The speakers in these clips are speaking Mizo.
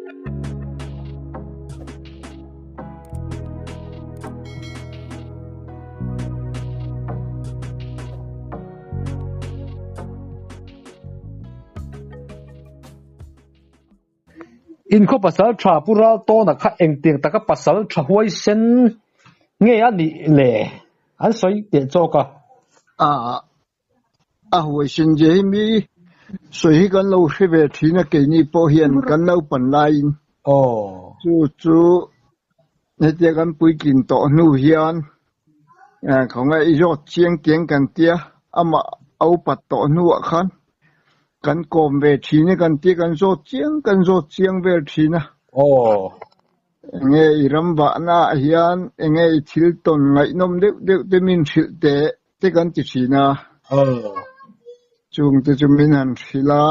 Inkhaw pasal tha Pu Raltawna kha engtiang taka pasal tha huaisen nge a nih le? An sawi teh chawk a. A a huaisen zia hi mi sawi hi kan lo hre ve thin a, keini pawh hian kan naupan laiin chu chu hetia kan puitlin tawh hnu hian khawngaih i zawt chiang tiang kan tia, amah a upat tawh hnuah khan kan kawm ve thin a kan tia, kan zawt chiang kan zawt chiang vel thin a. Enge i ram vahna ah hian enge i thil tawn ngaihnawm deuh deuh te min hrilh teh te kan ti thin a. Chung te chu min han hrilh a.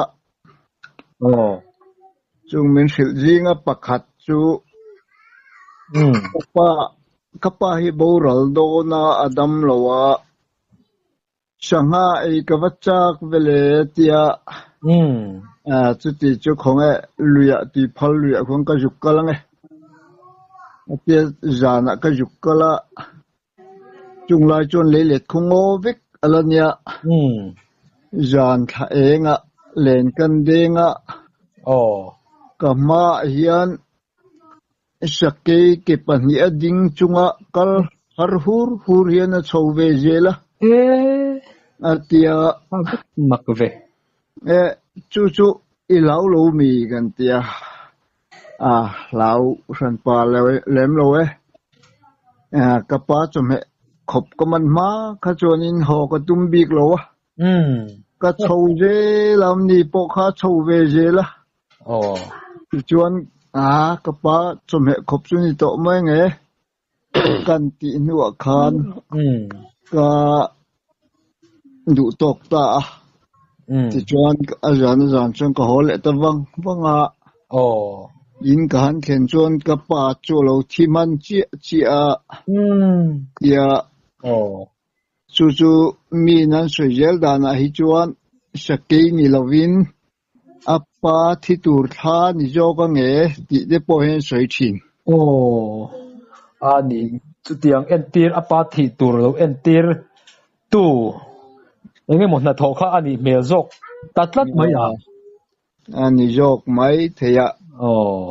Chung min hrilh zinga pakhat chu ka pa ka pa hi boral dawn a, a dam lo a, sangha ei ka va chak vele tia chuti chu khawnge luiah tui phal luiah khuan ka zuk kal ange a tia zanah ka zuk kal a, chung lai chuan lei let khaw ngaw vek a la nia, zan thla engah len kan deng a, ka hmaah hian Sakei ke pahnih a ding chunga kal har hur hur hian a chho ve zel a. A ti a. Mak ve. E, chu chu i hlau lo mi kan ti a. A, hlau hranpa lem lo e. Ka pa chawhmeh khawp ka man hma kha chuanin haw ka tum bik lo a. Ka chho zel a, ni pawh kha a chho ve zel a. Tichuan a ka pa chawhmeh khawp chu ni tawh mai nge kan tih hnuah khan ka duh tawk ta a. Tichuan a zan a zan chuan ka haw leh ta vang vang a. In ka han thlen chuan ka pa chu a lo thi hman chiah chiah a. Tia Chu chu mi nan sawi zel danah hi chuan sakei ni lovin a pa thi tur thla ni zawk a nge tih te pawh hian sawi thin. Aw, a ni. Chutiang entir a pa thih tur lo entir tu eng emaw hnathawh kha a nih hmel zawk ta tlat mai a. A ni zawk mai thei a. Aw.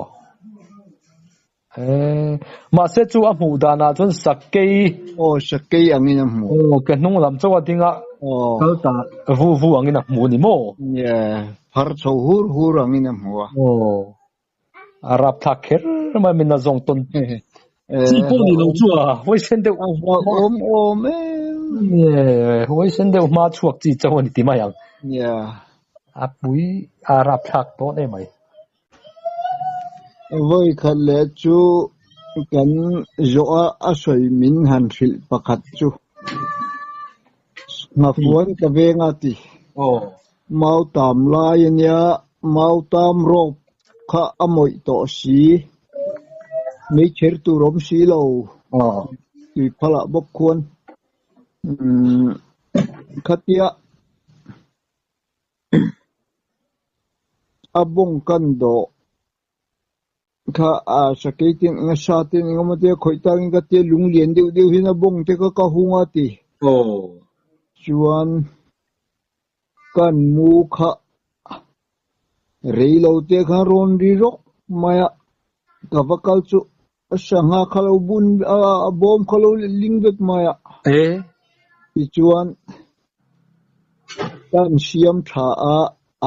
He, mahse chu a hmuh danah chuan sakei. Aw, sakei angin a hmu. Aw, ke hnung lam chauh a ding a, kal ta vu vu angin a hmu a ni maw? Yeah, phar chho hur hur angin a hmu a. Aw, a rapthlak kher mai min a zawng tawn chi pawh ni lo chu a huaisen deuh. A hlauhawm awm em. Yeah, huaisen deuh hma chhuak chi chauh a ni ti mai ang. Yeah. A pui a rapthlak dawn emai. Vawi khat leh chu kan zawh a, a sawi min han hrilh pakhat chu Nghafuan ka veng a ti. Mau tam lai a nia, mau tam rawp kha a mawih tawh si, meichher tur awm si lo, tuiphalah bawk khuan khatia A bawng kan dawh kha a sakei ten eng a sa ten eng emaw te a khawih tak in ka tia lung lian deuh deuh hian a bawng te kha ka hung a ti. Chuan kan mu kha rei lo te khan rawn ri rawk mai a, ka va kal chu sangha kha lo bun a bawm kha lo ling vek mai a. Tichuan kan siam tha a,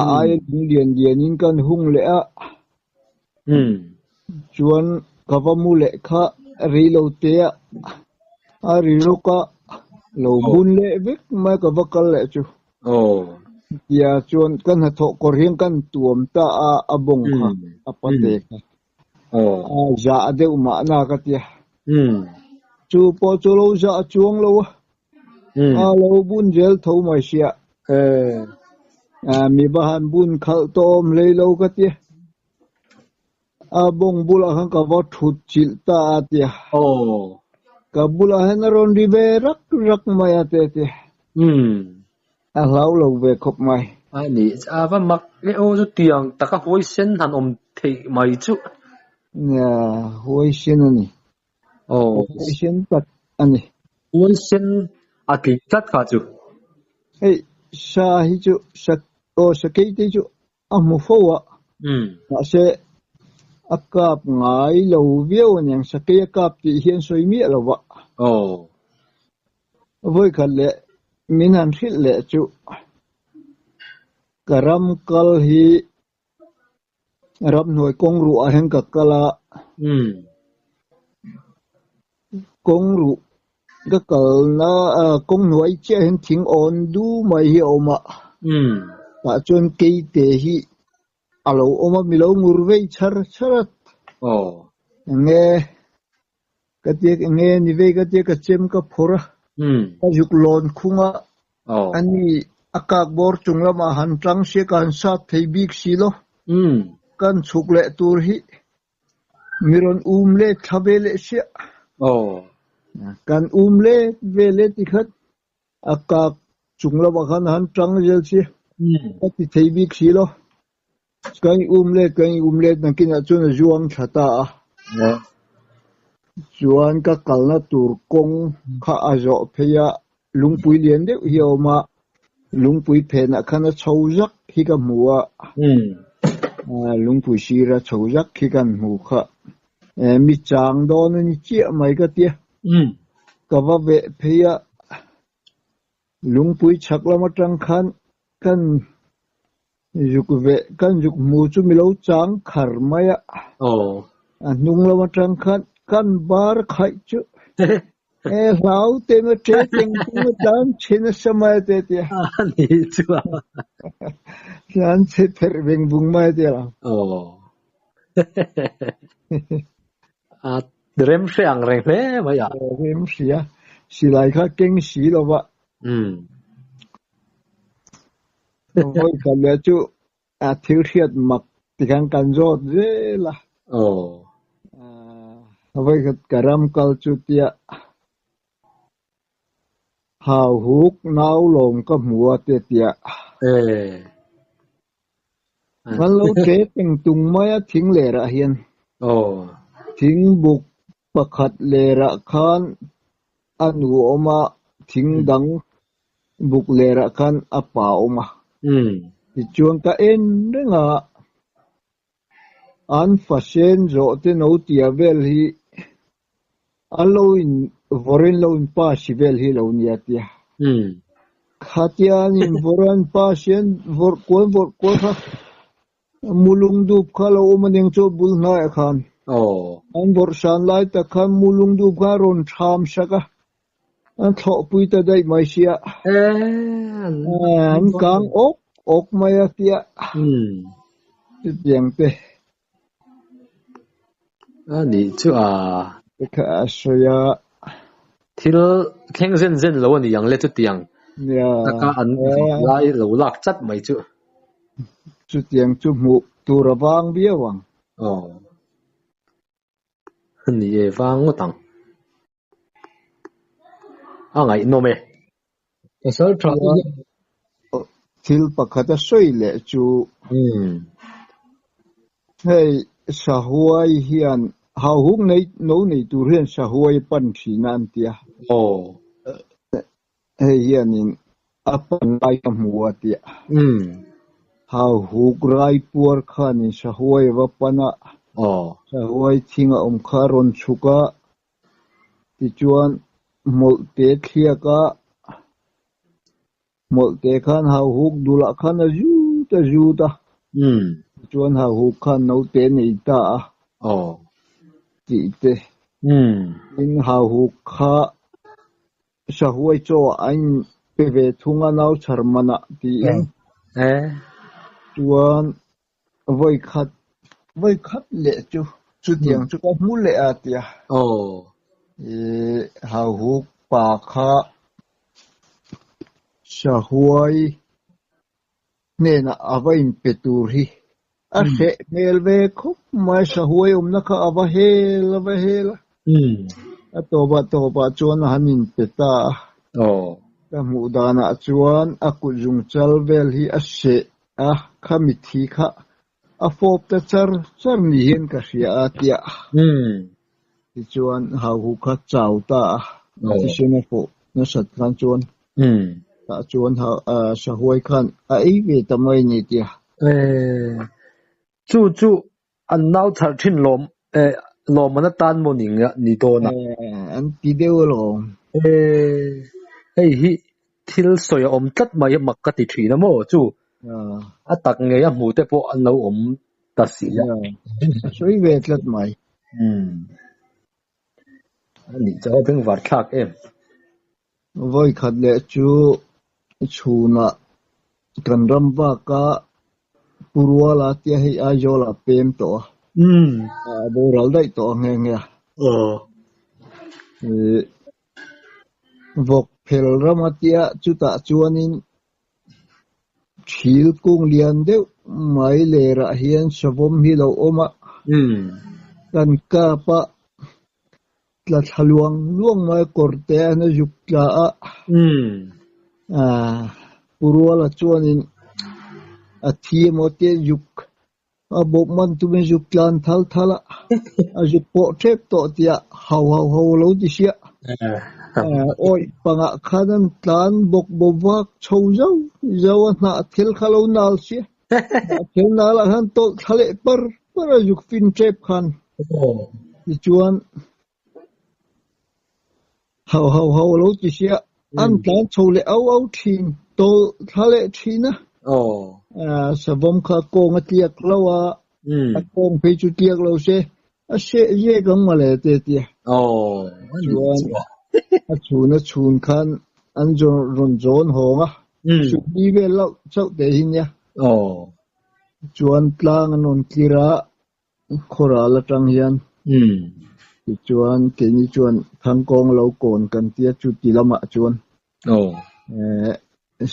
a aia lung lian lian in kan hung leh a. Chuan ka va mu leh kha rei lo te a, a ri rawk a, lo bun leh vek mai ka va kal leh chu. Tia chuan ka hnathawh kawr hian kan tuam ta a, a bawng kha, a pate kha. A zah deuh mahna ka tia. Chu pawh chu lo zah chuang lo a. A lo bun zel tho mai sia. Mi va han bun khalh tawh awm hlei lo ka tia. A bawng bulah khan ka va thut chilh ta a tia. Ka bulah hian a rawn ri ve rak rak mai a te tia. A hlau lo ve khawp mai. A ni, a va mak e aw chutiang taka huaisen han awm theih mai chuh. Nia, huaisen a ni. Aw. Huaisen tak a ni. Huaisen a tling tlat kha chu. Hei, sa hi chu, sa, aw sakei te chu a hmu fo a. Mahse, a kap ngai lo viau a niang, sakei a kap tih hian sawi miah lo va. Aw. Vawikhat leh min han hrilh leh chu ka ram kal hi ramhnuai kawng ruh ah hian ka kal a, kawng ruh ka kalna kawng hnuai chiah hian thing awn du mai hi a awm a, tah chuan keite hi a lo awm a, mi lo ngur vei char char a. Enge Ka tia enge ni vei ka tia ka chem ka phawrh a, ka zuk lawn khung a, ani a kak bawr chung lamah han tang sia ka han sat thei bik si lo, kan chhuk leh tur hi mi rawn um let thla ve leh sia, kan um let ve leh tikhan a kak chung lamah khan han tang zel sia, ka ti thei bik si lo. Kan i um let, kan i um let nakinah chuan a zuang thla ta a. Chuan ka kalna tur kawng kha a zawh phei a, lungpui lian deuh hi a awm a, lungpui phenah khan a chho zak hi ka hmu a, lungpui sira chho zak hi kan hmu kha. Mi chang dawn a ni chiah mai ka tia. Ka va veh phei a, lungpui chhak lam atang khan kan Zuk ve kan zuk hmu chu milo chang khar mai a. A hnung lam atang khan kan bar khaih chu e hlau te ma ṭe teng tung a tlan chhe nasa mai a te tia. A ni chu a. Tlan chhe pherh veng vung mai a tia lo. A rem hre ang reng hle mai a. Rem hria silai kha keng si lo va. Vawi khat leh chu a thil hriat mak ti khan kan zawt zel a. Vawi khat ka ram kal chu tia hau huk nau lawm ka hmu a te tia. Kan lo ṭe teng tung mai a thing lerah hian. Thing buk pakhat lerah khan a nu a awm a, thing dang buk lerah khan a pa a awm a. Tichuan ka en reng a, an fa sen zawh te no tia vel hi an lo in vawrin lo in pa si vel hi lo nia tia. Khatia an in vawr an pa si an vawrh kual vawrh kual kha Mulung dup kha lo awm a ning chu bul hnaiah khan. An vawrh san lai tak khan mulung dup kha a rawn tham sak a, an thlawhpui ta daih mai sia. An kang awk awk mai a tia. Chutiang te. A nih chu a. Te kha a sawi a. Thil thleng zen zen lo a ni ang le chutiang taka an lai lo lak chat mai chu. Chutiang chu hmuh tur a vang viau ang. Aw. Ni e, vang ngawt ang. A ngaihnawm e. Pasal tha te hian. Thil pakhat a sawi leh chu. Hei sahuai hian hauhuk nei no nei tur hian sahuai a pan thin a an ti a. Aw. Hei hianin a pan lai ka hmu a ti a. Hauhuk rai puar khanin sahuai a va pan a. Sahuai thing a awm kha a rawn chhuk a. Tichuan hmawlhte thliak a, hmawlhte khan hauhuk dulah khan a zut a zut a. Tichuan hauhuk khan naute nei ta a. Tih te. Tin hauhuk kha sahuai chaw ah a in pe ve thung a nau chhar manah tiin. Chuan Vawi khat, vawi khat leh chu chutiang chu ka hmu leh a tia. I hauhuk pa kha sahuai hnenah a va inpe tur hi a hreh hmel ve khawp mai, sahuai awmna kha a va hel a va hel a. A tawpah tawpah chuan a han inpe ta a. Ka hmuh danah chuan a kut zungchal vel hi a seh a, kha mithi kha A fawp ta char char ni hian ka hria a tia. Tichuan hauhu kha chau ta a, a thisen a fawh nasat khan chuan tah chuan sahuai khan a ei ve ta mai ni tia. Chu chu an nau chhar thin lawm lawmman atan maw ni ni dawn a? An ti deuh alawm. Hei hi thil sawi a awm tlat mai a mak ka ti thin a maw chu a tak ngei a hmu te pawh an lo awm ta si a. A sawi ve tlat mai. A nih chu a bengvar thlak em. Vawi khat leh chu chhunah kan ram baka Pu Ruala tia hei Aizawl ah pem tawh a. A boral daih tawh a nghe nghe a. Vawk phel ram a tia chutah chuanin thil kung lian deuh mai lerah hian savawm hi lo awm a. Kan kap a tla thla luang luang mai kawr te an a zuk tla a. Pu Ruala chuanin a thi emaw tia zuk a bawp man tumin zuk tlan thal thal a, a zuk pawh tep tawh tia hau hau hau a lo ti sia. Awih pangah khan an tlan bawk bawk vak chho zau zau a, hnah thel kha lo nal sia. Hnah thel nal ah khan tawlh thla leh par par a zuk fin tep khan. Tichuan hau hau hau a lo ti sia, an tlan chho leh au au thin, tawlh thla leh thin a. Savawm kha kawng a tliak lo a, a kawng phei chu tliak lo se, a seh zek ang mawle te tia. Chuan a chhun a chhun khan an rawn zawn hawng a, sukni vel loh chauh te hi nia. Chuan tlang an rawn tlir a, Khawral atang hian tichuan keini chuan Thangkawng lo kawn kan tia chu ti lamah chuan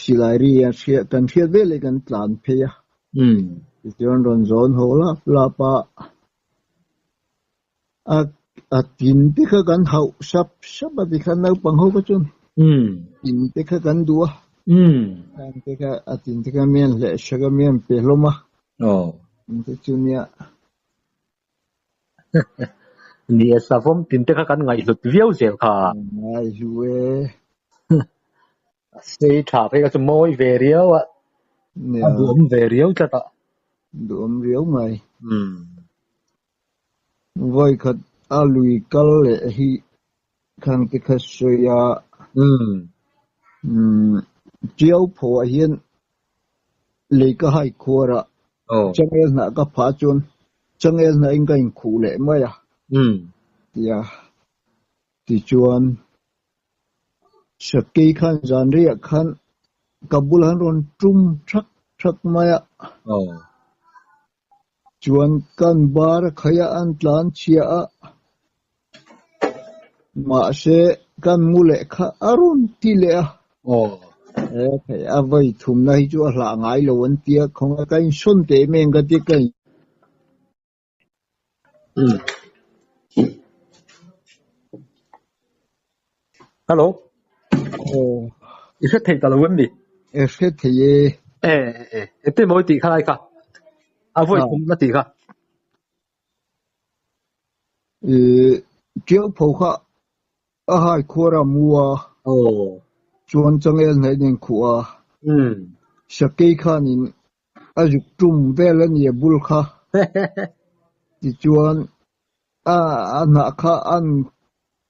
silai ri a hriat kan hriat veleh kan tlan phei a, tichuan rawn zawn haw lap lap a, a tin te kha kan hauh sap sap a tikhan naupang ho kha chuan tin te kha kan duh a, te kha a tin te kha mian hleh sak a mian pe hlawm a. Te chu nia. Ni e, savawm tin te kha kan ngaihhlut viau zel kha. Ngaihlu e. A sei tha phei kha chu mawi ve riau a. A duhawm ve riau tlat a. Duhawm riau mai. Vawi khat a lui kal leh hi khang te kha sawi a. Tiau pho ah hian Lei ka hai khuar a, changel hnah ka phah chuan changel hnah in ka inkhuh leh mai a tia. Tichuan Sakei khan zan riah khan ka bulah an rawn tum thak thak mai a. Chuan kan bar a khaih a, an tlan chhia a. Mahse kan mu leh kha a rawn ti leh a. He thei a vawi thumna hi chu a hlah ngai lo an ti a, khawngaih ka insawn teh em em ka ti ka in. Hello. I hre thei ta lo em ni? E hre thei e. E e engtin maw i tih kha lai kha? A vawi thumna tih kha. I tiau pho kha a hai khuar a mu a. Chuan changel hnaih nen khuh a. Sakei khanin a zuk tum vel a ni a bul kha. Tichuan a hnah kha an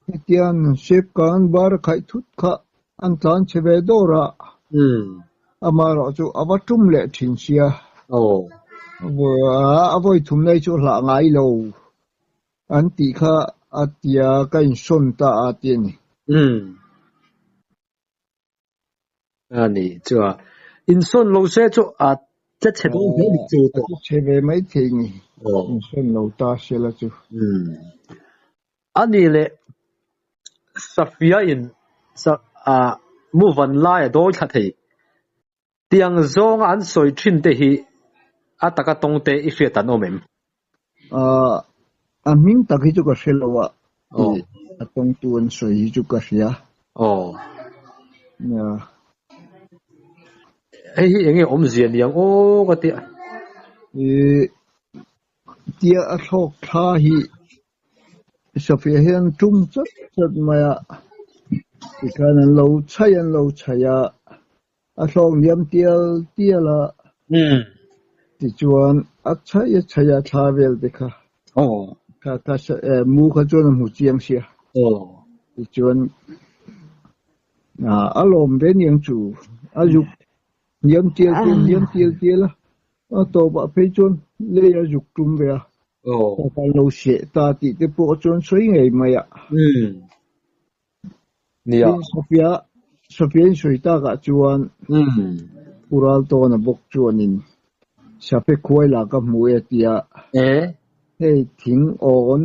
hetian sep kang an bar a khaih thut kha an tlan chhe ve dawr a. Amaherawh chu a va tum leh thin sia. A vawi thum lai chu a hlah ngai lo an tih kha a tia ka insawn ta a ti a ni. A ni chu a insawn lo se chu a che chhe dawn hle ni chu tawh. A che chhe ve mai thei ni. Insawn lo ta se la chu. A ni le Safia in mu van lai a dawi thla thei. Tiang zawnga an sawi thin te hi a taka tawng te i hriat an awm em? A hming tak hi chu ka hre lo a, a tawngtu an sawi hi chu ka hria. Hei hi eng nge awmzia ni ang aw ka ti a. Hetia a thlawk thla hi Safia hian tum chat chat mai a, tikhan an lo chhaih an lo chhaih a, a thlawk hniam tial tial a, tichuan a chhaih a chhaih a thla vel te kha kha kha mu kha chuan a hmu chiang sia, tichuan a lawm ve niang chu a zuk hniam tial tial hniam tial tial a, a tawpah phei chuan lei a zuk tum ve a, ka lo seh ta tih te pawh chuan sawi ngei mai a. Nia. Safia Safia in sawi takah chuan Ural tawna bawk chuanin Sape khuai lah ka hmu e tia hei thing awn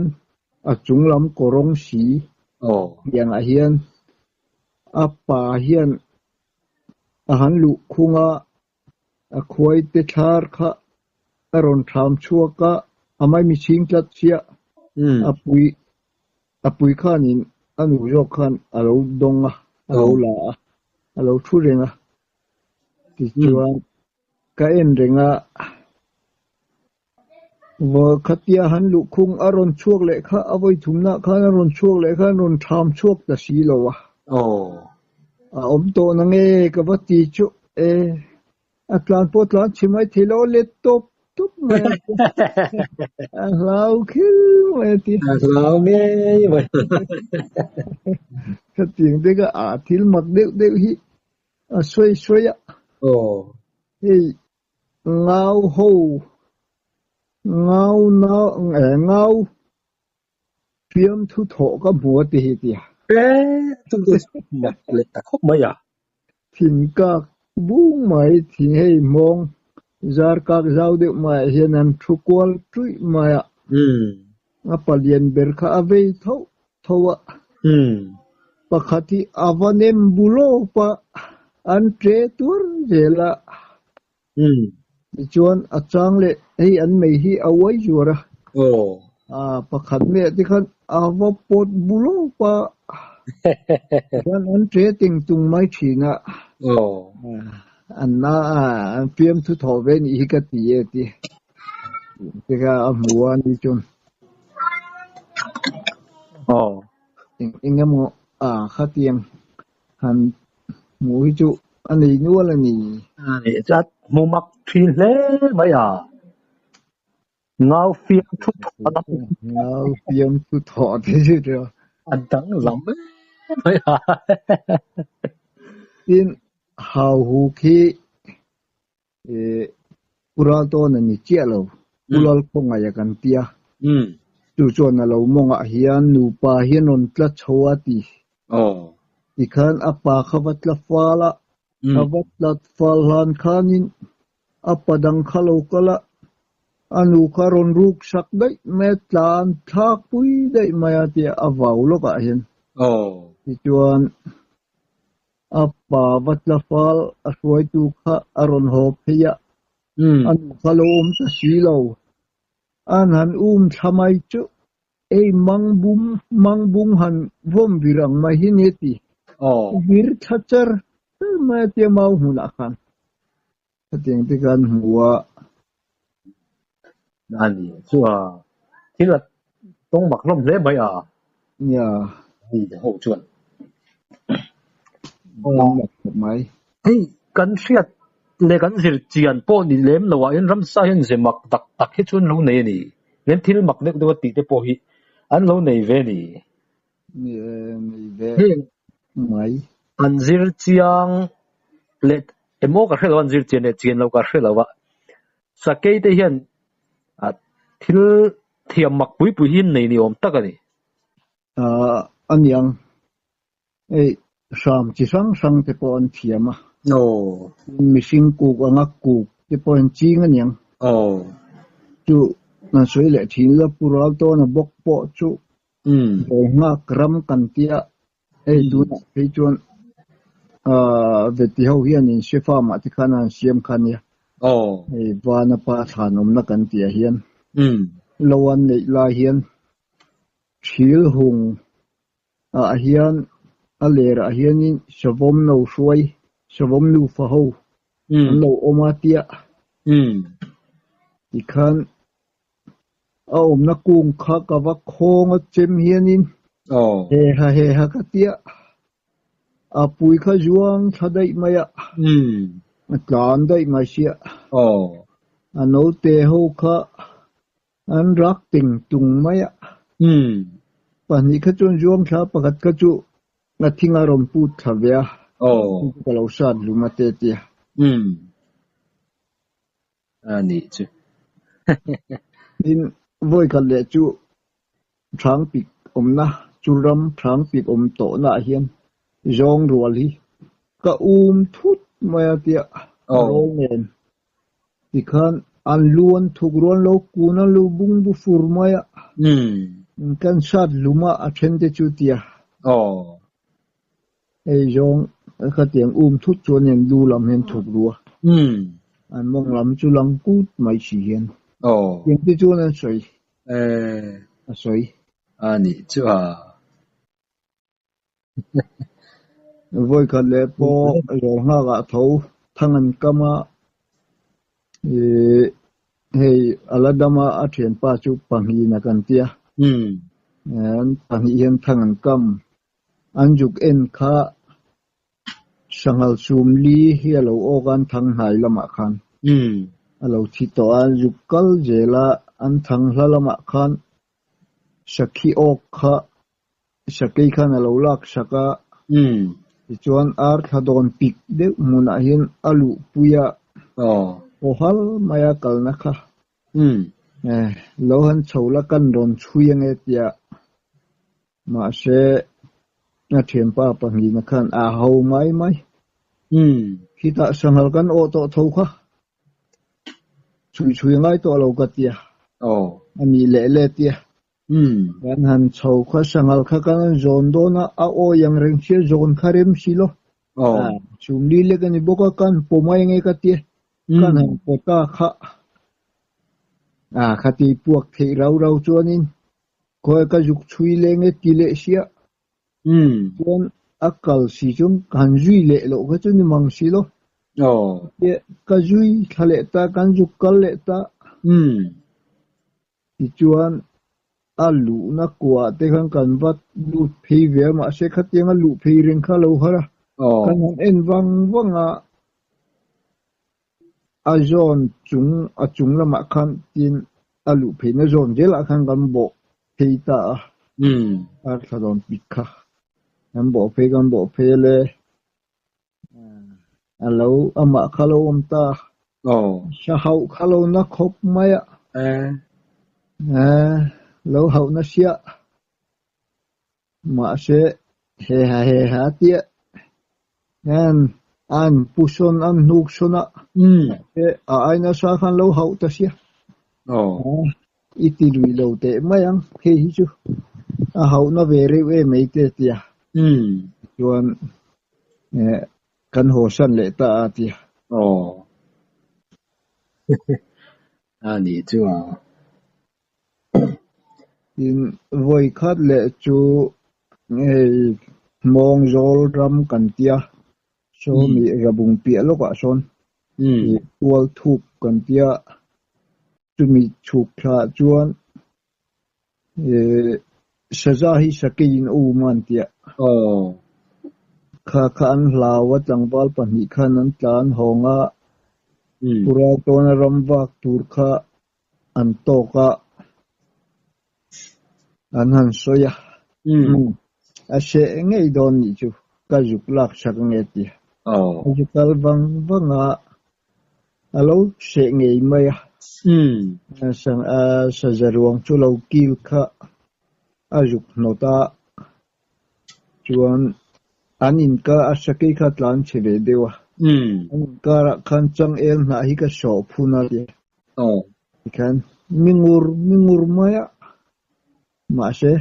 a chunglam kawrawng si tiangah hian a pa hian a han luh khung a, a khuai te thlar kha a rawn thlam chhuak a, a maimi chhing tlat chiah. A pui a pui khanin a nu zawk khan a lo dawng a, a lo la a, a lo thu reng a. Tichuan ka en reng a, va khatia han luh khung a rawn chhuak leh kha a vawi thumna khan a rawn chhuak leh khan rawn tham chhuak ta si lo a. A awm tawh na nge ka va ti chu e a tlan pawh tlan chhe mai thei lo let tawp tawp mai a a hlau khil mai a ti. A hlau ngei mai. Khatiang te kha a thil mak deuh deuh hi a sawi sawi a. Hei ngau ho ngau nau ngau fiamthu thawh ka hmu a ti hi tia. E chu chu mak leh ta khawp mai a. Thing kak bung mai thing hei hmawng zar kak zau deuh maiah hian an thu kual tuih mai a. A palian ber kha a vei tho tho a. Pakhat hi a va nem bulawp a, an ṭe tuar zel a. Tichuan a chang leh hei an mei hi a uai zuar a. Pakhat meh te khan a va pawt bulawp a, chuan an ṭe teng tung mai ṭhin a. An na an fiamthu thawh ve nih hi ka ti e ti. Te kha a hmu a ni chuan. Eng eng emaw a khatiang han hmuh hi chu a nei nual a ni. A nih chuan hmu mak thin hle mai a. Ngau fiamthu thawh a dang. Ngau fiamthu thawh te chu chu. A dang lam em mai a. Tin, hau hu khi Ural tawn a ni chiah lo. Ulal khawngaih a kan ti a. Chu chuan a lo mawngah hian nupa hian rawn tla chho a ti. Tikhan a pa kha va tla fal a, a va tla fal hlan khanin a pa dang kha lo kal a, a nu kha rawn ruk sak daih mai a, tlan thlak pui daih mai a tia a vau lawkah hian. Tichuan a pa va tla fal a hruaitu kha a rawn haw phei a, a nu kha lo awm ta si lo. An han um thla mai chu ei mang bum mang bung han vawm vir ang mai hi ni ti. Vir thla char char mai a tia mau hmunah khan. Khatiang te khan hmu a. A ni chu a thil a tawng mak hlawm hle mai a. Nia. Ni te ho chuan. Tawng mak khawp mai. Hei kan hriat leh kan zir chian pawh ni lem lo ah hian ramsa hian ze mak tak tak hi chu an lo nei a ni. Lem thil mak deuh deuh a tih te pawh hi an lo nei ve a ni. Ni e, nei ve mai. An zir chiang leh emaw ka hre lo a, an zir chian leh chian lo ka hre lo a. Sakei te hian thil thiam mak pui pui hi an nei ni awm tak a ni. A niang. Hei hram chi hrang hrang te pawh an thiam a. Mihring kuk anga kuk te pawh an ching a niang. Chu an sawi leh thin la Pu Raltawna bawk pawh chu Bawi nghak ram kan tia hei tunah phei chuan Veti ho hian in hre farm ah te khan an siam kha nia. Hei Vana pa thlan awmna kan tih ah hian lo an neih lai hian thil hung ah hian a ler ah hianin savawm no hruai savawm nufa ho an lo awm a tia tikhan. A awmna kung kha ka va khawng a chem hianin he ha he ha ka tia a pui kha zuang thla daih mai a, a tlan daih mai sia. A naute ho kha an rak teng tung mai a. Pahnih kha chuan zuang thla pakhat kha chu a thing a rawn put thla ve a, ka lo sat lum a te tia. A nih chu. Tin, vawi khat leh chu Hrang pik awmna, chu ram hrang pik awm tawhna ah hian zawng rual hi ka um thut mai a tia rawl nen tikhan an lu an thuk rual lo kun a lu bung bu fur mai a, kan sat lum a a then te chu tia. Hei zawng khatiang um thut chuan hian lu lam hian thuk ru a, an mawng lam chu lang kut mai si hian tiang te chuan an sawi a sawi. A nih chu a. Vawi khat leh pawh zawr nghak ah tho thang an kam a, hei a la dam a, a thianpa chu pahnih kan tia, an pahnih hian thang an kam. An zuk en kha sanghal sum li hi a lo awk a, an thang hnai lamah khan a lo thi tawh a, an zuk kal zel a, an thang hla lamah khan sakhi awk kha sakei khan a lo lak sak a, tichuan ar thla dawn pik deuh hmunah hian a luhpui a, aw hal mai a kalna kha. Lo han chho la kan rawn chhui ange tia Mahse, a thianpa pahnihna khan a ho mai mai. Khitah sanghal kan awh tawh tho kha. Chhui chhui ngai tawh lo ka tia. A nih leh le tia. Kan han chho kha sanghal kha kan han zawn dawn a, a awi ang reng sia zawn kha rem si lo. Chumli lek a ni bawk a, kan pawh mai nge ka tia. Kan han pawh ta kha. Khati puak theih rau rau chuanin Khawi ka zuk chhui leng e ti leh sia. Chuan a kal si chuan ka han zui leh loh kha chu ni mang si lo. Ka zui thla leh ta, kan zuk kal leh ta. Tichuan a luhna kuah te khan kan va lut phei ve a, mahse khatiang a luh phei reng kha a lo har a. Kan han en vang vang a, A zawn chung a chung lamah khan tin a luh pheina zawn zelah khan kan bawh phei ta a, a thla dawn pik kha kan bawh phei kan bawh phei a le, a lo amah kha lo awm ta a, sa hauh kha lo na khawp mai a, lo hauh na siah. Mahse, he ha he ha tia hian an pu sawn an hnuk sawn a, mahse a ai nasa khan lo hauh ta sia. I ti lui lo teh mai ang, hei hi chu a hauhna ve reuh em mai te tia. Chuan kan haw san leh ta a tia. A nih chu a. Tin, vawi khat leh chu hei hmawng zawl ram kan tia, sawmi rabung piah lawkah sawn tual thuk kan tia, chumi chhuk thlah chuan saza hi sakeiin a um a an tia. Kha kha an hlau a, tlangval pahnih khan an tlan hawng a, Purau tawna ram vak tur kha An tawk a, an han sawi a, a hreh ngei dawn nih chu ka zuk lak sak ange ti. A zu kal vang vang a, a lo hreh ngei mai a. Saza ruang chu lo kil kha a zuk hnawt a, chuan an inkar a sakei kha tlan chhe ve deuh a, an inkarah khan changel hnah hi ka sawh phun a ti. Tikhan mi ngur mi ngur mai a, mahse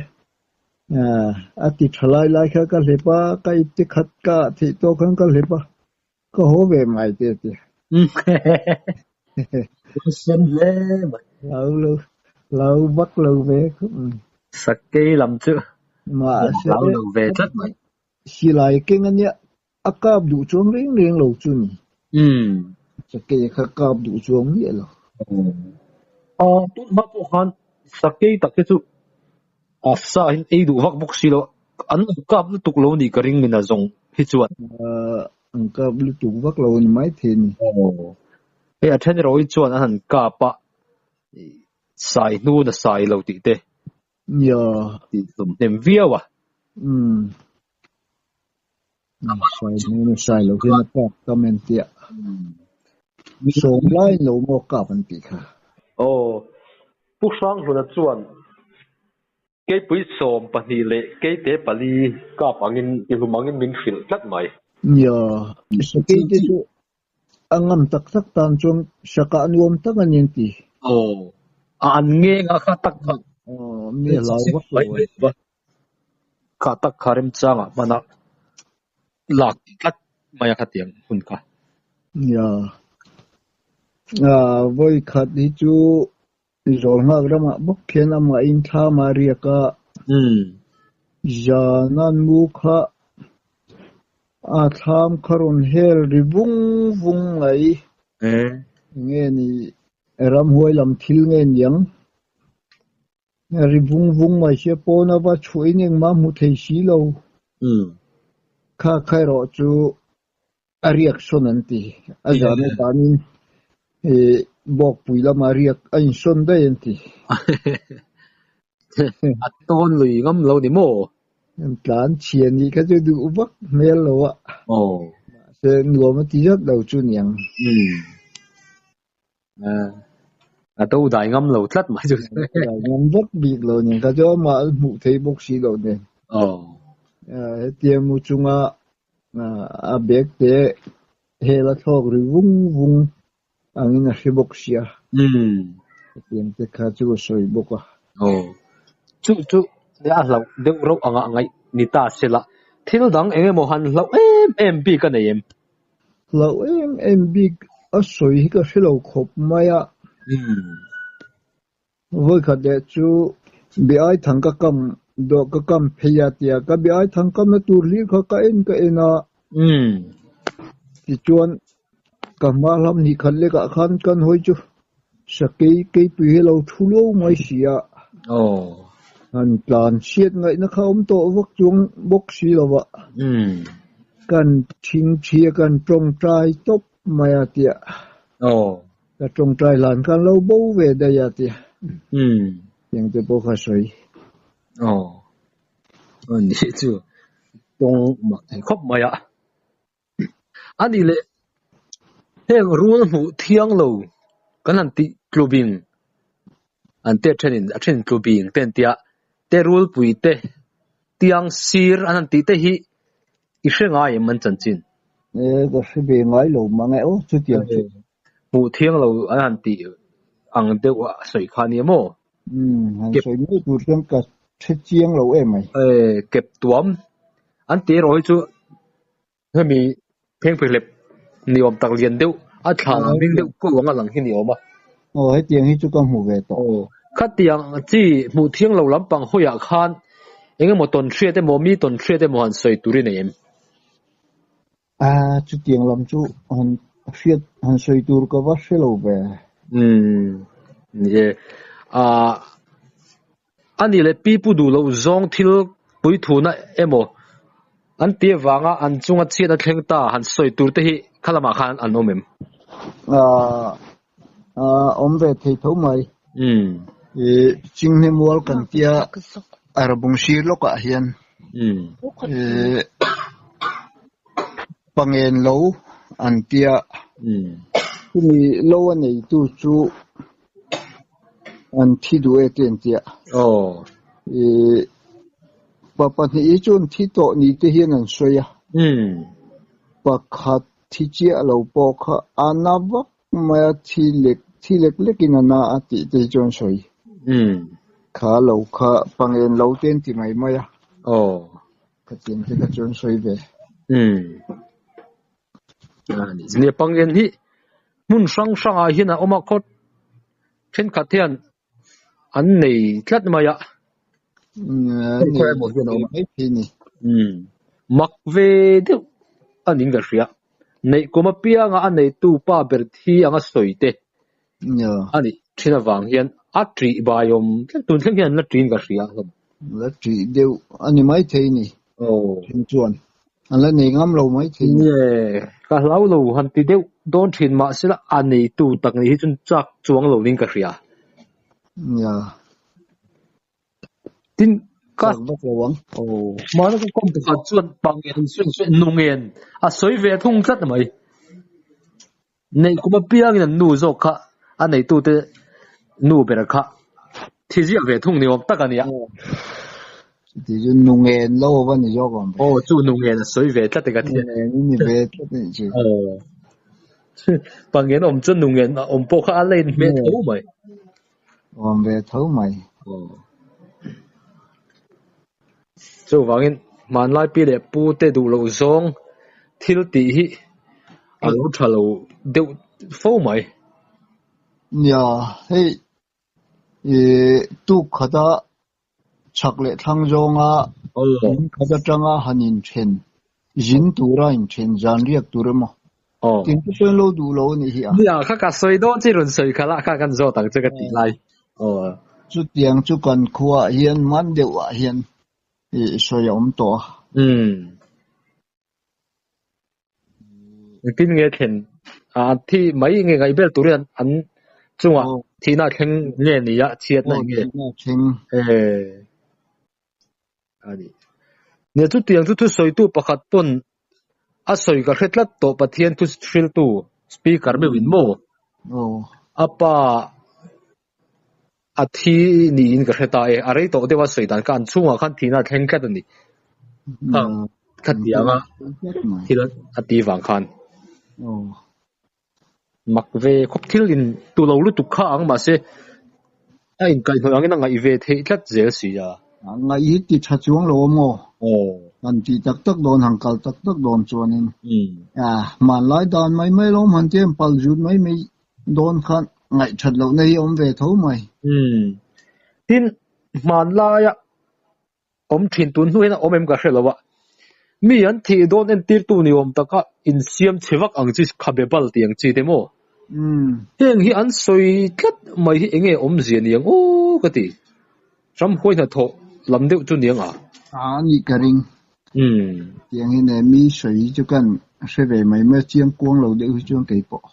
a ti tha lai lai kha ka hlep a, ka ipte khat ka ah theih tawk khan ka hlep a, ka haw ve mai te a ti. Sen hle mai. Lo lo lo vak lo ve. Sakei lam chu lo lo ve tlat mai. Silai keng ania A kap duh chuang reng reng lo chu ni. Sakei kha kap duh chuang miah lo. Tun hma pawh khan Sakei tak hi chu a sa in ei duh vak bawk si lo an lo kap lutuk lo nih ka ring min a zawng hi chuan. An kap lutuk vak lo a ni maithei a ni. Aw. Hei a then erawh hi chuan an han kap a, sai hnun a sai lo tih te. Nia. Tih hlawm hnem viau a. Umm. Sai hnun a sai lo hian a kap tam en tia. Sawm laiin lo maw kap an tih kha. Aw. Pu Hranghluna chuan Keipui 12 leh keite pali kap angin tihlum angin min hrilh tlat mai. Nia, keite chu a ngam tak tak tan chuan sakah nuam tak a ni an ti. Aw, a an ngeng a kha tak kha. Aw, mi a hlau vak lo a. Kha tak kha remchangah hmana lak tlat mai a khatiang hun kha. Nia, vawi khat hi chu Zawlnghak ramah bawk khian amah in thlam a riak a, zan an mu kha a thlam kha rawn hel ri vung vung mai. Enge ni ramhuai lam thil nge niang? Ri vung vung mai sia pawn a va chhuahin engmah hmu thei si lo. Kha kha erawh chu A riak sawn an ti. A zan atanin Bawkpui lama riak a insawn daih an ti. A tawn lui ngam lo ni maw? Tlan chhia nih kha chu duh vak hmel lo a. Mahse nuam a ti zat lo chu niang. A do dai ngam lo tlat mai chu. Dai ngam vak bik lo nen kha chu amah a hmuh theih bawk si lo nen. Hetia mu chunga a bag te hel a thlawk ri vung vung angin a hre bawk sia. Hetiang te kha chu a sawi bawk a. Chu chu a hlauh deuh reuh anga ngaih ni ta se la. Thil dang eng emaw han hlauh em em bik a nei em? Hlauh em em bik a sawi hi ka hre lo khawp mai a. Vawikhat leh chu Biai thang ka kam dawh ka kam phei a tia ka Biai thang kamna tur hlir kha ka en ka en a. Tichuan ka hma hlam hnih khat lekah khan kan hawi chu Sakei keipui hi a lo thu lo mai si a. Han tlan hriat ngaihna kha awm tawh vak chuang bawk si lo va. Kan thingthi a kan tawngtai tawp mai a tia. Ka tawngtai hlan khan lo bo ve daih a tia. Tiang te pawh kha sawi. Aw. Ani chu tawng mak thei khawp mai a. A nih leh heng rul hmuh thiang lo kan han tih tlubing an te thenin a then tlubing te an tia te rulpui te tiang sir an han tih te hi i hre ngai em an chanchin? E ka hre ve ngai lo mang e aw chutiang chu. Hmuh thiang lo an han tih ang deuh a sawi kha nia maw? Umm han sawi mai tur chuan ka hre chiang lo em mai. E kep tuam an tih erawh hi chu Hemi phengphehlep ni awm tak lian deuh a thla hming deuh ko ang a lang hi ni awm a. Aw hetiang hi chu ka hmu ve tawh. Aw khatiang chi hmuh thiang lo lampang hawiah khan eng emaw tawn hriat emaw mi tawn hriat emaw han sawi tur i nei em? Ah chutiang lam chu han hriat han sawi tur ka va hre lo ve. Umm ni e. Ah A nih leh pipu duh loh zawng thil puithuna emaw an ti avanga an chunga chhiat a thleng ta han sawi tur te hi kha lamah khan an awm em? Awm ve thei tho mai. Chinghne mual kan tia Arbung sir lawkah hian Pangen lo an tia chumi lo a neitu chu An thi duh e te an tia. Aw. I pa pahnih hi chu an thi tawh ni te hian an sawi a. Pakhat thi chiah lo pawh kha a na vak mai a, thi lek thi lek lek in a na a tih te hi chu an sawi. Kha lo kha pangen lo te an ti mai mai a. Aw. Khatiang te kha chu an sawi ve. Nia pangen hi hmun hrang hrangah hian a awm a khaw thenkhat hian an nei tlat mai a mak ve deuh a niin ka hria neih kum apianga a neitu pa ber thi anga sawi te a ni. Thin avang hian a ṭih bai awm tlat tun thleng hian an la ṭiin ka hria hlawm. La ṭih deuh a ni maithei ni. Aw. Then chuan an la nei ngam lo maithei ni. Nie, ka hlau lo han ti deuh dawn thin mahsela a neitu tak nih hi chuan chak chuang lo niin ka hria. Nia. Tin, ka. Chak vak lo ang. Aw. Mahna ka kawm pakhat chuan pangen an sawi sawi nungen a sawi ve thung tlat mai. Neih kum apiangin an nu zawk kha a neitute nu ber kha thi ziah ve thung ni awm tak a nia. Chuti chu nu ngen lo va ni zawk awm ve. Aw chu nu ngen a sawi ve tlat e ka Nu ngen i ni ve tlat a nih chu. Aw pa ngen awm chuan nu ngen a awm pawh kha a la inhmeh tho mai. Awm ve tho mai. Aw. Chuvangin hmanlai pi leh pu te duh loh zawng thil tih hi a lo tha lo deuh fo mai. Nia, hei ih tuk khata chhak leh thlang zawnga in khat atanga han inthen, zin tura inthen, zan riak tur emaw tin te pawhin lo duh lo a nih hi a. Nia, kha ka sawi dawn chi rawn sawi khalh a, kha kan zawt ang che ka tih lai. Chutiang chu kan khuaah hian man deuhah hian ih sawi a awm tawh a. Umm. Engtin nge thlen a thi mai nge ngaih ber turin an chungah thihna a thleng nge ni a, chhiatna eng nge? Thihna a thleng. A ni. Nia chutiang chu thusawitu pakhat pawn a sawi ka hre tlat tawh Pathian thu hriltu speaker meuhin maw? A pa a thi niin ka hre ta e. A rei tawh deuh a sawi dan kha an chhungah khan thihna a thleng tlat a ni. Khang khatianga thil a ti vang khan. Mak ve khawp thil in tu lo lutuk kha ang mahse a inkaihhnawih angin a ngaih ve theih tlat zel si a. A ngaih hi ti tha chuang lo a maw? Aw. Han tih tak tak dawn, han kal tak tak dawn chuanin hmanlai dan mai mai lawm han ti em pal zut mai mai dawn khan ngaih that lohna hi a awm ve tho mai. Tin, hmanlaia awm thin tun hnu hian a awm em ka hre lo a, mi an thih dawn entirtu ni awm taka insiam chhe vak ang chi khabe bal tih ang chi te maw? Heng hi an sawi tlat mai hi enge awmzia ni ang aw ka ti. Ramhuai hnathawh lam deuh chu ni ang a? A nih ka ring. Tiang hi nen mi sawi hi chu kan hre ve mai mai a, chiang kuang lo deuh hi chuan kei pawh.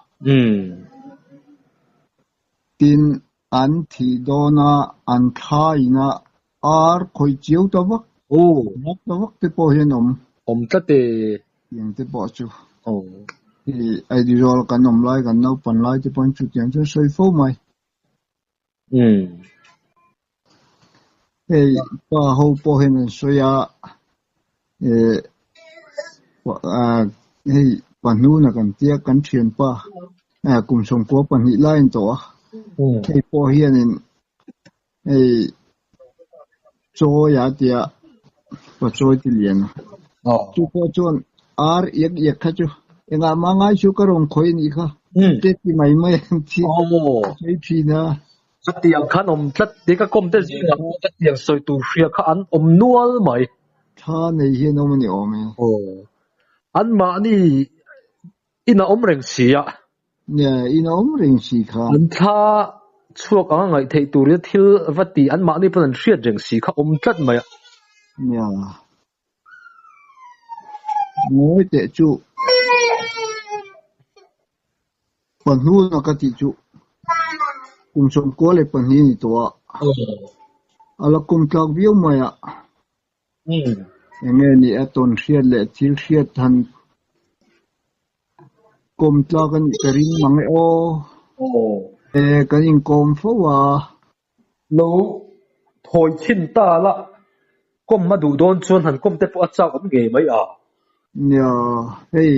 Tin, an thih dawna an thlaina ar khawih chiau ta vak, vak ta vak te pawh hian awm. Awm tlat e. Tiang te pawh chu. Hei Aizawl kan awm lai, kan naupan lai te pawhin chutiang chuan sawi fo mai. Hei pa ho pawh hian an sawi a, hei pahnuna kan tia kan thianpa kum 92 lai a ni tawh a, hei pawh hianin hei chawi a tia pa chawi ti lian a, chu pawh chuan ar iak iak kha chu engah mah ngai chu ka rawn khawih a nih kha te ti mai mai an ti sawi thin a. Chutiang khan awm tlat tih ka kawm te zingah pawh chutiang sawi tur hria kha an awm nual mai. Thla nei hian awm a ni awm e. Aw. Anmahni in a awm reng si a. Nia, in a awm reng si kha. An thla chhuak anga ngaih theih turin thil va tih anmahni pawn an hriat reng si kha awm tlat mai a. Nia. Ngawi teh chu. Pahnuna ka tih chu kum 92 a ni tawh a, a la kum tlak viau mai a. Eng nge ni a tawn hriat leh thil hriat han kawm tlak a nih ka ring mang e aw. E, kan inkawm fo a. Lo thawi chhin ta la, kawm a duh dawn chuan han kawm te pawh a chak awm ngei mai a. Nia, hei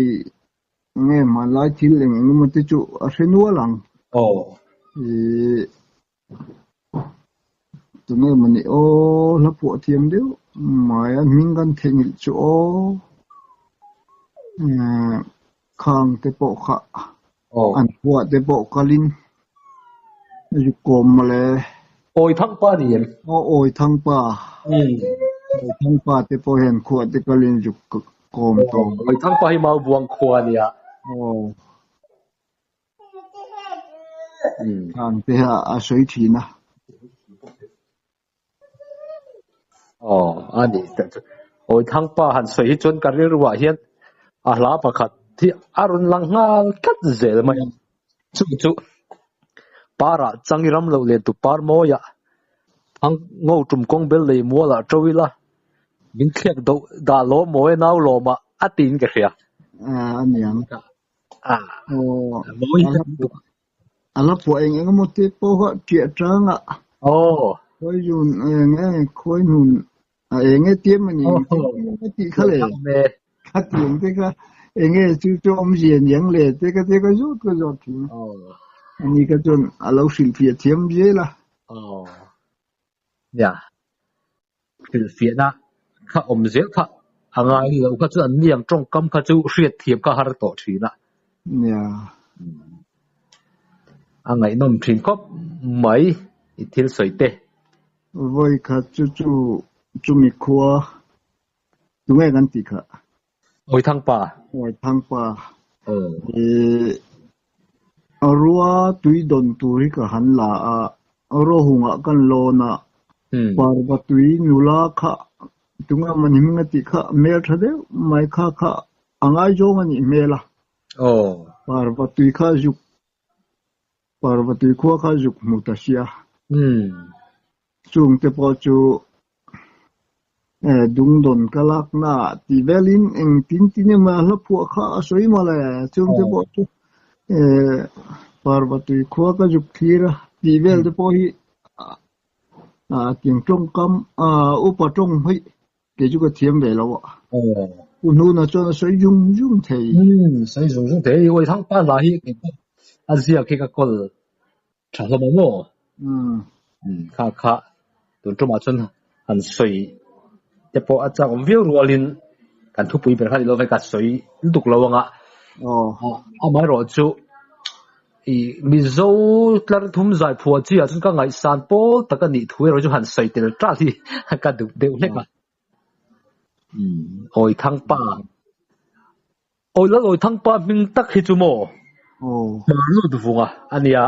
Nge hmanlai thil eng eng emaw te chu a hre nual ang. Aw. Ih tunge maw ni aw hla phuah thiam deuh mai a hming kan theihnghilh chu aw khang te pawh kha an phuah te pawh kalin a zuk kawm mawle. Awi Thangpa ni em? Aw Awi Thangpa. Awi Thangpa te pawh hian khuah te kalin zuk Kawm tawh. Awi Thangpa hi Maubuang khua a nia. Aw. Khang te a a sawi thin a. Aw a ni tak chu. Awi Thangpa han sawi hi chuan ka rilruah hian a hla pakhat hi a rawn lang nghal tlat zel mai a. Chu chu parah chang i ram loh len tu par mawiah thang ngo tum kawng bel lei mualah to ila min thliak do dah lawm maw e nau lawmah a tiin ka hria. A niang. Aw a la phuah eng eng emaw te pawh kha ṭiah ṭangah khawi zun eng e khawi hnun a eng e tiam a ni eng e tih kha le kha tiang te kha eng e chu chu awmzia niang le te ka te ka zawt ka zawt thin ani ka chuan a lo hrilhfiah thiam zel a. Nia hrilhfiahna kha awm zel kha a ngai lo kha chu an niang tawngkam kha chu hriat thiam kha har tawh thin a. Nia. A ngaihnawm thin khawp mai i thil sawi te. Vawi khat chu chu chumi khua tunge kan tih kha? Awithangpa. Awithangpa. Ih rua tui dawn tur hi ka han la a, rawhungah kan lawn a, parva tui nula kha tunge man hming a tih kha hmel tha deuh mai kha kha a ngaizawng a nih hmel a. Parva tui kha zuk parva tui khua kha zuk hmu ta sia. Chungte pawh chu Dungdawn ka lakna tih velin engtin tin emaw a hla phuah kha a sawi maw le. Chungte pawh chu Parvatui khua ka zuk thlir a tih vel te pawh hi tiang tawngkam upa tawng hmai kei chu ka thiam ve lo a. Pu Hnuna chuan a sawi zung zung thei. Sawi zung zung thei. Awithangpa hla hi a ziak hi ka kawl Tha hlawm ang maw? Kha kha tun tumah chuan han sawi te pawh a chak awm viau rualin kan thupui ber kha ni lo vek a sawi lutuk lo anga amaherawh chu i Mizo tlar thum zai phuah chi ah chuan ka ngaihsan pawl tak a nih thu erawh chu han sawi tel ṭat hi ka duh deuh hlek a. Awithangpa. Awi lal awi thangpa hming tak hi chu maw? Hmar lut vunga a nia.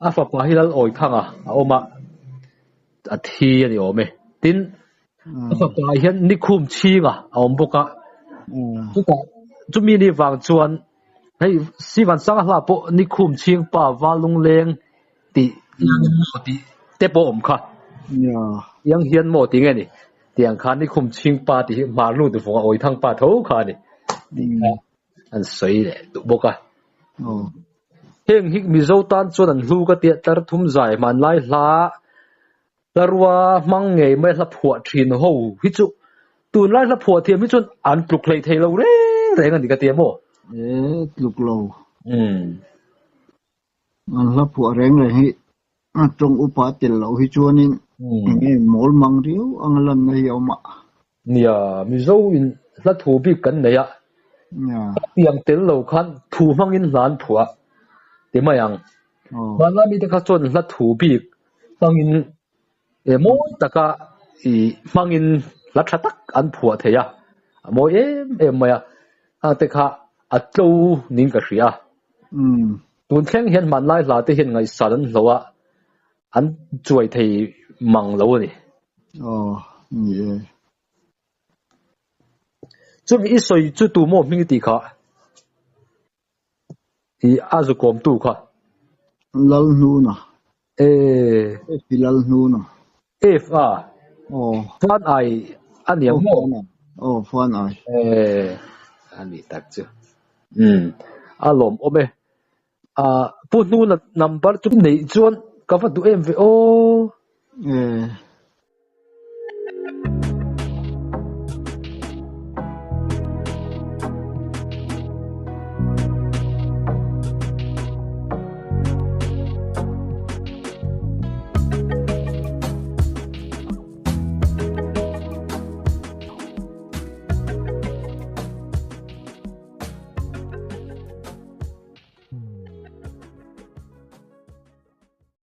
A fapa hi lal awi thanga a awm a, a thi a ni awm e. Tin, a fapa ah hian nikhum chhinga a awm bawk a. Chutah chumi ni vang chuan hei Sivansanga hla pawh nikhum chhing pa Valungleng tih maw tih te pawh awm kha. Iang hian maw tih nge ni? Tiang khan nikhum chhing pa tih hi hmar lut vunga awi thang pa tho kha a ni tih kha an sawi leh duh bawk a. Heng hi Mizo tan chuan an hlu ka tia tlar thum zai hmanlai hla hlarua hmang ngei mai hla phuah thin ho hi chu tunlai hla phuah thiam hi chuan an tluk hlei thei lo reng reng a ni ka tia maw? E tluk lo. An hla phuah reng reng hi a tawng upa tel loh hi chuanin eng nge mawl mang riau ang a lanna hi a awm a. Nia, Mizo in hla thu bik kan nei a, hetiang tel lo khan thu hmangin hla an phuah ti mai ang. Hmanlai mite kha chuan hla thu bik hmangin e mawi taka i hmangin hla tha tak an phuah thei a, a mawi em em mai a, hangte kha a tlo niin ka hria. Tun thleng hian hmanlai hla te hian ngaihsan an hlauh a, an chuai thei mang lo a ni. Aw, ni e. Chumi i sawi chu tu maw hming i tih kha? I a zukawmtu kha. Lalhnuna. E. F Lalhnuna. F a. Aw. Fan ai a niang maw? Aw, fan ai. E, a ni tak chu. Umm, a lawmawm e. A, Pu Hnuna number chu neih chuan ka va duh em ve aw. E.